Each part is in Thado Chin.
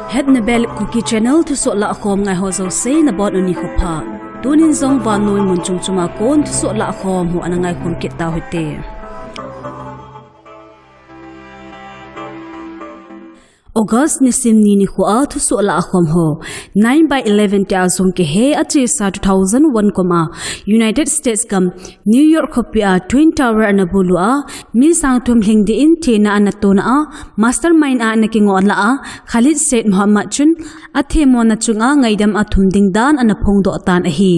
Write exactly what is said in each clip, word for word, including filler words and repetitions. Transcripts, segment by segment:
Hetna Bel Kuki Channel thusoh lahkhom ngai ho jouse nabonun nikho pha. Tunin jong vannoi mun chom choma kon thusoh lahkhom ho ana ngaikhom kit tau hite. August nisim ni nikhoa thusoh lahkhom ho. Nine by eleven tia jong kihe, achesa two thousand one kum a United States gam New York khopia Twin Tower ana bulu a, mi sang thum lhing dingin thina ana tona a, mastermind a ana kingoh lah a, Khalid Sheikh Mohammed chun athemmona chunga ngaidam athum ding dan ana phongdoh tan ahi.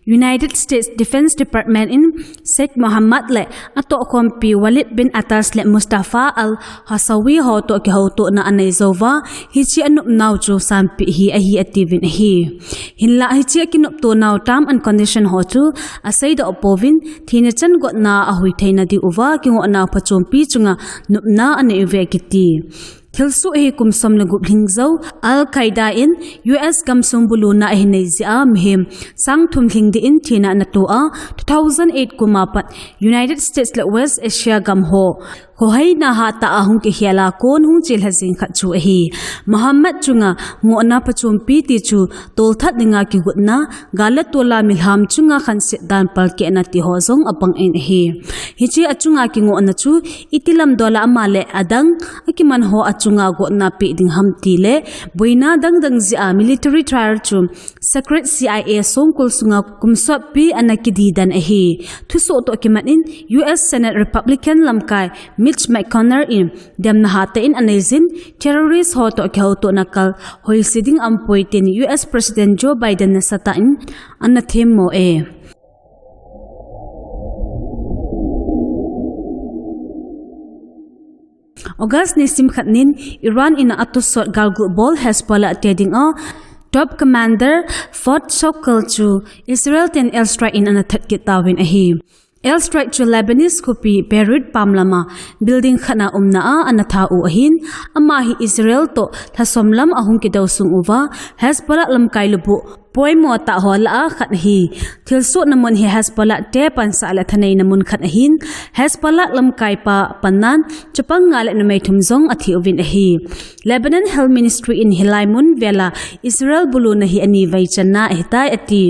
United States Defense Department in Sheikh Mohammed le atohkhompi Walid bin Attash le Mustafa al-Hawsawi ho toh kihoutona anei jouva, hiche anopnau chu sanpeh hi ahi atiuvin ahi. Hinlah hiche akinoptonau term and condition ho chu aseidoh pouvin, thina chan gotna ahui theina diuva kingohnau phachompi chunga nopna anei uve akiti. Thilsoh hi kum som le gup lhing jou, Al-Qaeda in U S gamsung buluna ahin nei jeh a mihem sang thum lhing dingin thina ana to a, two thousand eight kum a pat United States le West Asia gam ho khoheina hatah a hung kikhel a kon hung chelha jing khat chu ahi. Mohammed chunga ngohna phachompi ti chu tolthat dinga kigotna, gal le tol a milham chunga khanset dan palkehna ti ho jong apang in ahi. Hiche achunga kingohna chu iti lamdol a ama le adang akiman ho achunga gotna peh ding ham ti le boina dangdang jeh a military trial chu secret C I A songkul sunga kum sompi ana kididan ahi. Thusoh toh kimat in U S Senate Republican lamkai Mitch McConnell in demna hatah in anei jin, terrorist ho toh kihoutona kal hoise ding aumpoi tin U S President Joe Biden nasatah in ana themmo e. August nisim khat nin Iran in atosot galgu bol Hezbollah te dinga top commander Fuad Shukr chu Israel ten airstrike in ana that kit tauvin ahi. Airstrike chu Lebanese khopi Beirut pam lama building khat a umna a ana tha u ahin, ama hi Israel toh lhasom lam ahung kidou sung uva Hezbollah lamkai lubuh poimo tah ho lah a khat ahi. Thilsohna mun hi Hezbollah te pansah le thaneina mun khat ahin, Hezbollah lamkaipa pannan chapang nga le numei thum jong athi uvin ahi. Lebanon Health Ministry in hilai mun vela Israel buluna hi anivei channa ahitai ati.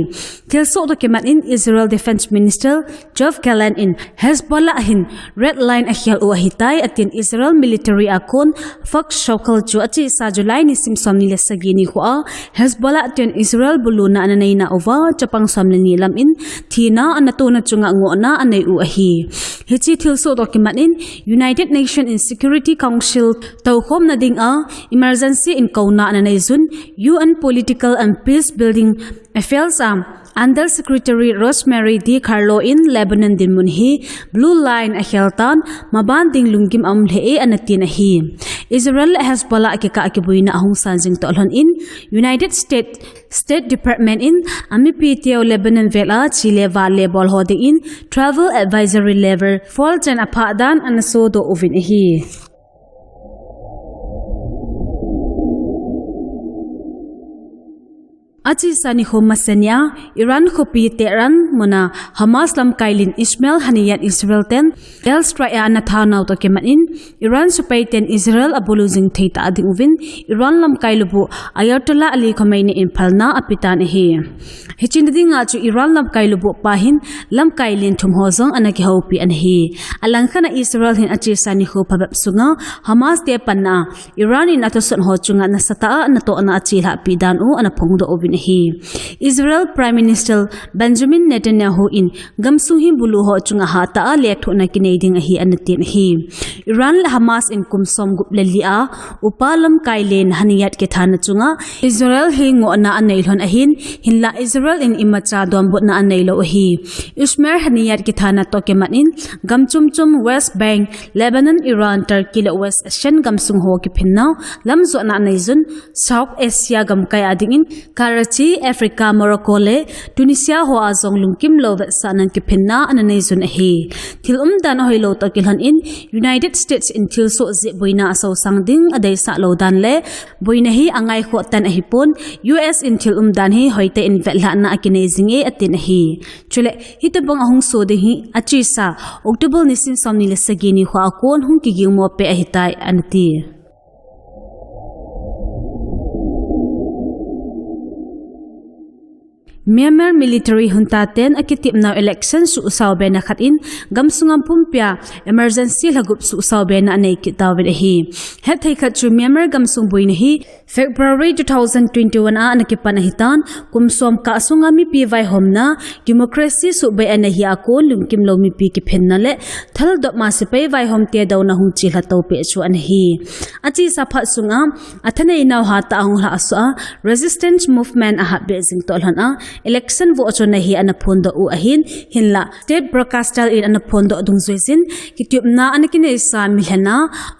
Thilsoh toh kimat in Israel Defense Minister Yoav Gallant in Hezbollah hin red line akhel u ahitai atin, Israel military a kon Fuad Shukr chu achesa July nisim somni le sagi nikhoa Hezbollah ten Israel buluna ana neina uva chapang som le ni lam in thina ana tona chunga ngohna anei u ahi. Hiche thilsoh toh kimat in United Nations in Security Council toukhomna dinga emergency in kouna ana nei jun, U N Political and Peace Building Affairs a Under Secretary Rosemary DiCarlo in Lebanon dinmun hi blue line akhel tan, maban ding lunggim aum lheh e ana tin ahi. Israel le Hezbollah kikah kibuina ahung sang jing toh lhon in United States State Department in amipi teu Lebanon vel a che le vale bol ho dingin travel advisory level four chan aphah dan ana sodoh uvin ahi. Achesa nikho masanga Iran khopi Tehran muna Hamas lamkai len Ismail Haniyeh Israel ten airstrike a ana thanau toh kimat in Iran sepai ten Israel abulu jing thei ta ding uvin Iran lamkai lubuh Ayatollah Ali Khamenei in phalna apetan ahi. Hiche na dinga chu Iran lamkai lubuh pa hin lamkai len thum ho jong ana kihoupi ana hi. Alangkhat a Israel hin achesa nikho phabep sunga Hamas te panna Iran in atosot ho chunga nasatah a natohna achelhahpi dan u ana phongdoh uvin ahi. Israel Prime Minister Benjamin Netanyahu in gamsung hi bulu ho chunga hatah a lethuhna kinei ding ahi ana tin ahi. Iran le Hamas in kum somgup le li a upa lamkai len Haniyeh kithana chunga Israel hi ngohna anei lhon ahin, hinlah Israel in imacha donbutna anei lou ahi. Ismail Haniyeh kithana toh kimat in gam chom chom West Bank, Lebanon, Iran, Turkey le West Asian gamsung ho kiphinna lamjotna anei jun, South Asia gamkai a dingin Turkey, Africa, Morocco le Tunisia hoa jong lungkim lou vetsahnan kiphinna ana nei jun ahi. Thil umdan ahoilou toh kilhon in United States in thilsoh jeh boina asosang ding adeisah lou dan le boina hi angaikhoh tan ahipon, U S in thil umdan hi hoitah in vetlhahna akinei jinge atin ahi. Chule hitobang ahung soh ding hi achesa October nisim somni le sagi nikhoa kon hung kigingmo peh ahitai anati. Myanmar military junta ten akitepnau election suhsao bena khat in gamsunga pumpia emergency lhagup suhsao bena anei kit tauvin ahi. Hetthei khat chu Myanmar gamsung boina hi February two thousand twenty-one a ana kipan ahitan, kum som kah sunga mipi vaihomna, democracy suhbei ana hi a kon lungkim lou mipi kiphinna le thaldopma sepai vaihomte douna hung chelha toupeh chu ana hi. Achesa phat sunga athaneinau hatah a hung lhahsuh a resistance movement ahatbeh jing toh lhon a election vohchonna hi ana phondoh u ahin, hinla state broadcaster in ana phondoh dungjuijin kitepna ana kineisa milhenna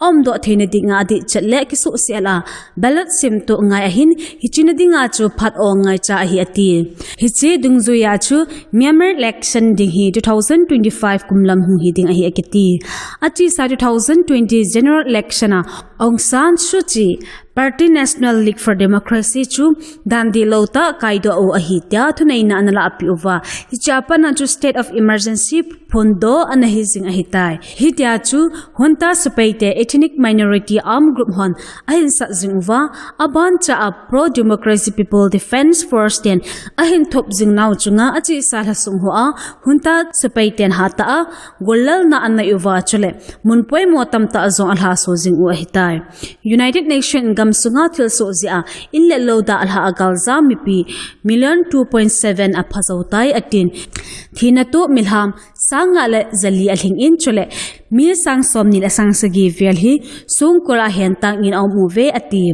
aumdoh theina dinga adihchet le kisuhsel a ballot simtoh ngai ahin, hichena dinga chu phat ong ngaicha ahi ati. Hiche dungjuia chu Myanmar election ding hi two thousand twenty-five kum lam hung hi ding ahi akiti. Achesa two thousand twenty general election a Aung San Suu Kyi Party National League for Democracy chu dan dihlou tah kaidoh u ahi tia thuneina ana lahpeh uva, hichea pat a chu state of emergency phondoh ana hi jing ahitai. Hitia chu junta sepaite ethnic minority armed group hon ahin sat jing uva, abancha a pro-democracy People Defence Force ten ahin thop jing nau chunga achesa lhasung hoa junta sepaiten hatah a gollalna anei uva, chule mun poimo tamtah jong alhaso jing u ahitai. United Nation gamsunga thilsoh jeh a in le lou dalha a galjam mipi million two point seven aphajou tai atin. Thina toh milham sang nga le jali alhing in, chule mi sang somni le sang sagi vel hi songkul a hentang in aum uve ati.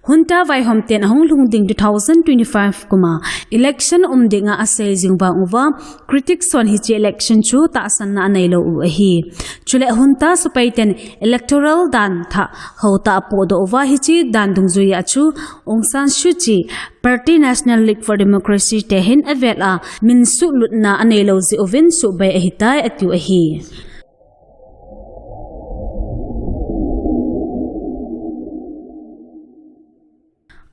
Junta vaihomten ahung lhung ding two thousand twenty-five kuma election um dinga asei jing vang uva, critics hon hiche election chu tahsanna aneilou u ahi. Chule junta sepaiten electoral dan thah houtah apohdoh uva, hiche dan dungjuia chu Aung San Suu Kyi Party National League for Democracy te hin avel a min suhlutna aneilou jeh uvin suhbei ahitai atiu ahi.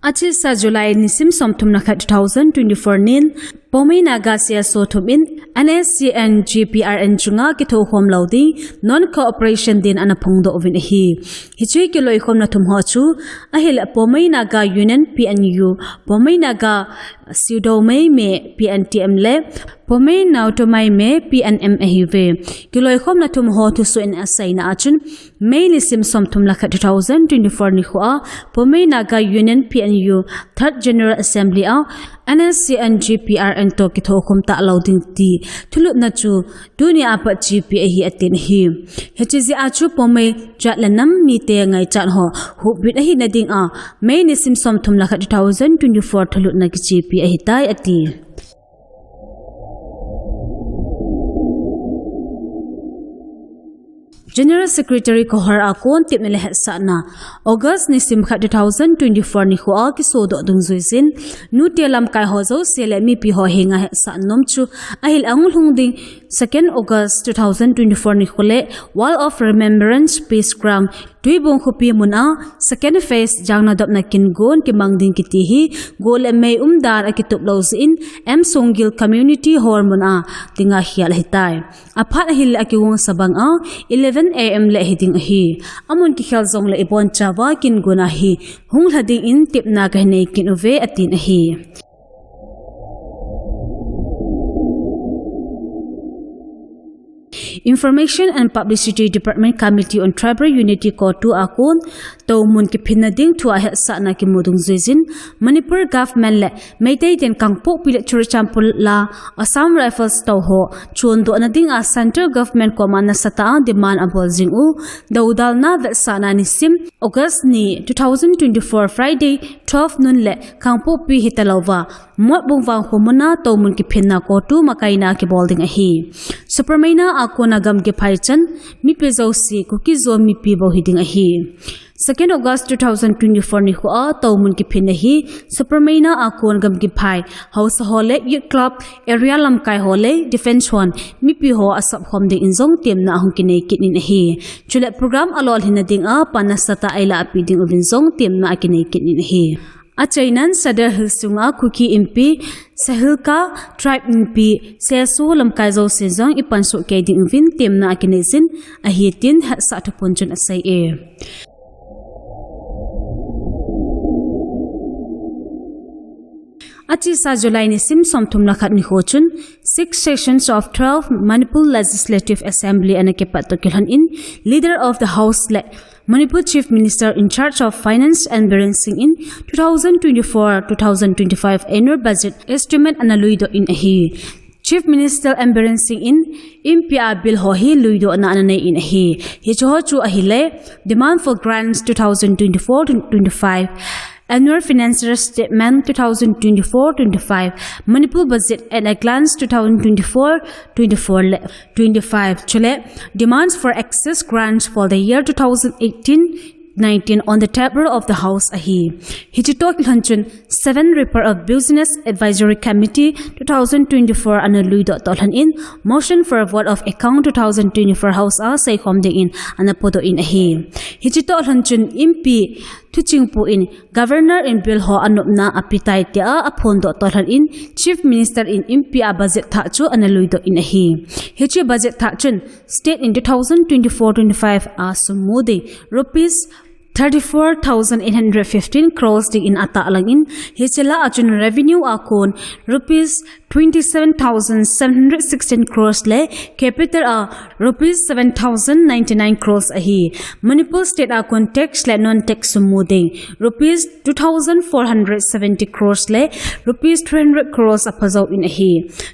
Achesa July nisim somthum le khat two thousand twenty-four nin Poumai Naga C S O thum in N S C N G P R N chunga kithokhom lou ding non-cooperation din ana phongdoh uvin ahi. Hiche kiloikhomna thum ho chu ahile Poumai Naga Union P N U, Poumai Naga Siudoumai Me P N T M le Poumai Naotoumai Me P N M ahiuve. Kiloikhomna thum ho thusoh in aseina a chun May nisim somthum le khat two thousand twenty-four nikhoa Poumai Naga Union P N U Third General Assembly a N S C N G P R N toh kithokhom talou ding ti thulutna chu tunia pat chepi ahi atin ahi. Hiche jeh a chu Poumai jat le nam mite ngaichat ho huhbit ahina dinga May nisim somthum le khat two thousand twenty-four thulutna kichepi ahitai ati. General Secretary Kohar a kon tepna le hetsahna August nisim khat two thousand twenty-four nikhoa kisodoh dungjuijin, nute lamkai ho jouse le mipi ho henga hetsah nom chu ahile ahung lhung ding second August two thousand twenty-four nikho le Wall of Remembrance Peace Ground Tuibong khopi muna second phase jangnadopna kingon kimang ding kiti hi go le mei umdan akitup lou jeh in M Songgil Community Hall muna dinga khel ahitai. Aphat ahile akigongsa banga eleven A M le hiding ahi. Amun kikhel jongle ibonchauva kingon a hi hunglha dingin tepna kahin nei kit uve atin ahi. Information and Publicity Department Committee on Tribal Unity CoTU a kon toumun kiphinna ding thua hetsahna kimu dungjuijin Manipur Government le Meitei ten Kangpokpi le Churachandpur la Assam Rifles tou ho chondohna dinga Central Government koma nasatah a demand abol jing u, doudalna vetsahna nisim August ni two thousand twenty-four Friday twelve noon le Kangpokpi hitalouva Motbung vangkho muna toumun kiphinna CoTU makaina kibol ding ahi. Supermaina a kona gamgi phaichan mipi jouse Kuki-Zo mipi bou hiding ahi. Second August two thousand twenty-four nikho a toumun kiphin ahi. Supermena a kon gamgi phai, Haosa ho le Youth Club, Area lamkai ho le Defence hon mipi ho asap khom ding in jong temna ahung kinei kit in ahi. Chule program alolhin na ding a pan nasatah a eilah pi ding uvin jong temna akinei kit in ahi. Achainan Sadar Hills sunga Kuki Inpi, Sahilka Tribe Inpi, Seso lamkai jousen jong ipan soh kei ding uvin temna akinei jin ahi tin hetsah thuphon chun asei e. Achesa July nisim somthum le khat nikho chun, six sessions of twelve Manipur Legislative Assembly ana kipat toh kilhon in, Leader of the House le Manipur Chief Minister in charge of Finance N Biren Singh in two thousand twenty-four two thousand twenty-five annual budget estimate ana luidoh in ahi. Chief Minister N Biren Singh in Inpi a bill ho hi luidohna ana nei in ahi. Hiche ho chu ahile, Demand for Grants two thousand twenty-four twenty-five, Annual Financial Statement two thousand twenty-four twenty-five, Manipur Budget at a Glance two thousand twenty-four twenty-four le twenty-five, chule Demands for Excess Grants for the year two thousand eighteen nineteen on the table of the House ahi. Hiche toh kilhon chun, seven Report of Business Advisory Committee two thousand twenty-four ana luidoh toh lhon in, Motion for a Vote of Account two thousand twenty-four House a seikhom ding in ana podoh in ahi. Hiche toh lhon chun Inpi thuchingpu in Governor in bill ho anopna apetai tia aphondoh toh lhon in, Chief Minister in Inpi a budget thah chu ana luidoh in ahi. Hiche budget thah chun, State in two thousand twenty-four twenty-five a sum mu ding rupees thirty-four thousand eight hundred fifteen crores ding in atahlang in, hiche lah a chun revenue a kon rupees twenty-seven thousand seven hundred sixteen crores le capital a rupees seven thousand ninety-nine crores ahi. Manipur State a kon tax le non-tax sum mu ding rupees two thousand four hundred seventy crores le rupees three hundred crores aphajou in ahi.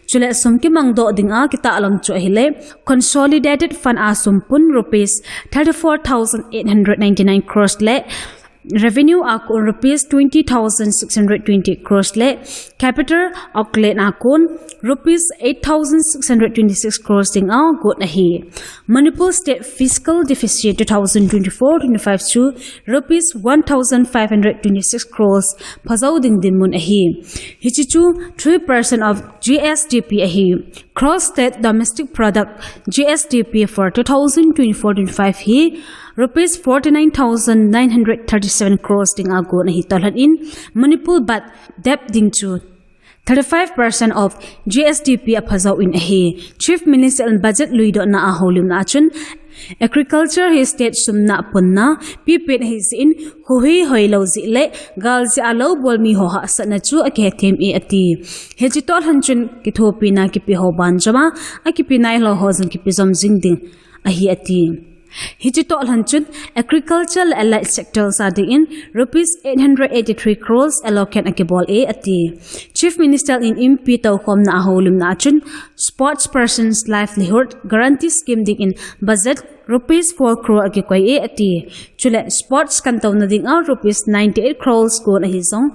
Chule sum kimangdoh ding a kitahlang chu ahile, Consolidated fund a sum pun rupees thirty-four thousand eight hundred ninety-nine crores le revenue a kon rupees twenty thousand six hundred twenty crores le capital outlay a kon rupees eight thousand six hundred twenty-six crores ding a got ahi. Manipur State fiscal deficit two thousand twenty-four twenty-five chu rupees one thousand five hundred twenty-six crores phajou ding dinmun ahi. Hiche chu three percent of G S D P ahi. Gross State Domestic Product, G S D P, for two thousand twenty-four twenty-five hi rupees forty-nine thousand nine hundred thirty-seven crores ding a got ahi toh lhon in, Manipur bad debt ding chu thirty-five percent of G S D P aphajou in ahi. Chief Minister in budget luidohna a houlimna a chun, Agriculture hi state sum napunna pipen ahi jeh in, kho hi hoilou jeh le gal jeh a lou bol mi ho hahsatna chu akihethem e ati. Hiche toh lhon chun kithopina kipe ho banjom a, akipe nailou ho jong kipe jom jing ding ahi ati. Hiche toh lhon chun agriculture le allied sectors a ding in rupees eight hundred eighty-three crores allocate akibol e ati. Chief Minister in Inpi toukhomna a houlimna a chun, Sports Person's Livelihood Guarantee Scheme ding in budget rupees four crore akikoi e ati. Chule sports kantouna ding a rupees ninety-eight crores gon ahi jong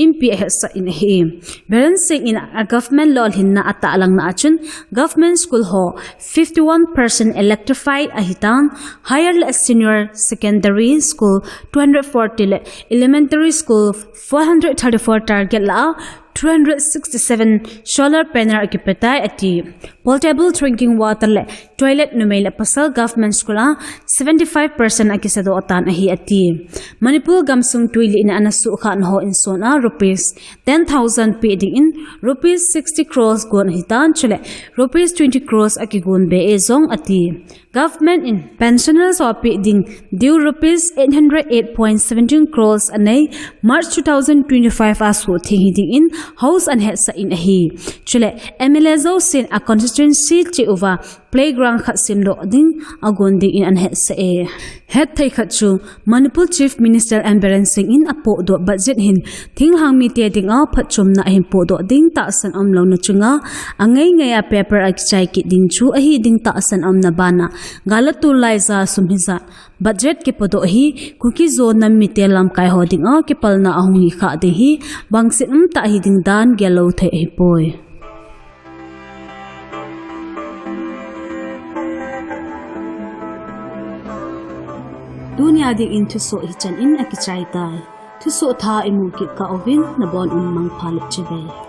Inpi ahetsah in ahi. Biren Singh in a government lolhinna atahlangna a chun, government school ho fifty-one percent electrified ahitan, higher le senior secondary school two hundred forty le elementary school four hundred thirty-four target lah a, three hundred sixty-seven solar panel akipetai ati. Portable drinking water le toilet numei le pasal government school a seventy-five percent akisadoh tan ahi ati. Manipur gamsung tuilihna ana sukha na ho insung a rupees ten thousand pe ding in rupees sixty crores gon ahitan, chule rupees twenty crores akigon be e jong ati. Government in pensioners ho pe ding diu rupees eight hundred eight point seventeen crores anei March two thousand twenty-five a suhtheng hi ding in House ahetsah in ahi. Chule M L A jousen a constituency cheh uva playground khat semdoh ding agon ding in ahetsah e. Hetthei khat chu Manipur Chief Minister N Biren Singh in apohdoh budget hin thinglhang mite dinga phatchomna ahin pohdoh ding tahsan umlouna chunga angaingai a paper a kichai kit ding chu ahi ding tahsan umna bana, gal a tol laija sum hijat budget kipodoh hi Kuki-Zo nam mite lamkai ho dinga kipalna ahung hikhah ding hi bangset umtah hi ding dan gellou thei ahipoi. Tunia dingin thusoh hichan in akichai tai. Thusoh thah imu kit kah uvin nabonun mangpha le chibai.